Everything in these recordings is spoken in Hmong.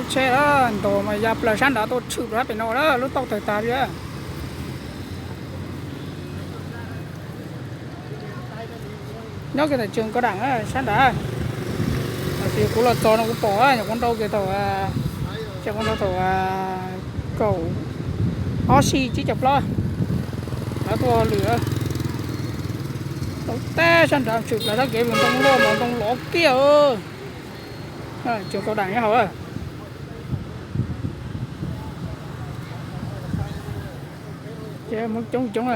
Tsheb ntog mas ya plaws sab nrad tuaj tshwm plaws sab pem no lawm, lub tauj tawg tas li. Nyob kiag ntawm Trường Cao đẳng sab nrad. Tias kuv los txog no kuv pom nyuam qhuav nrau kiag thaum, ces kuv nrau thaum kaum ob si tsib caug plaub, lawv tuaj lwm tau teb sab nrad tshwm plaws sab kev mus ntoo loj mas ntoo loj kiag. Trường Cao đẳng nyob hauv. Ces muaj coob coob,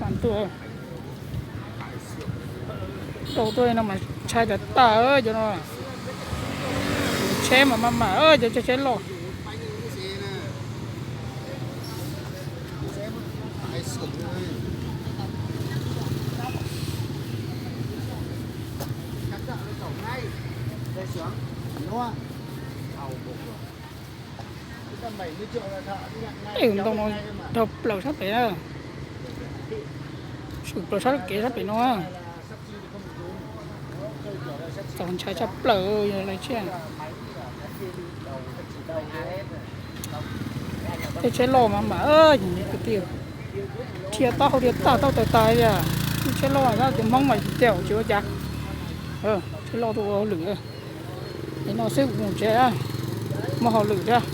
tsheb tuaj, tau tuaj no mas ntshai tas tas cov no. Tsheb mas maj mam cov tsheb loj. Tej ntoo no dhau plaws sab pem na, swm plaws sab kev sab pem no. Txaus ntshai tshaj plaws yog lawv tsheb. Tej tsheb loj mas mam, kwv tij, dhia taub hau dhia tag tauj tawg tas li. Tej tsheb loj tab sis Hmoob mas tsis caum tsis ua cas. Tsheb loj tuaj ua hauj lwm. Es no xwb kuv mus tsev, muaj hauj lwm thiab.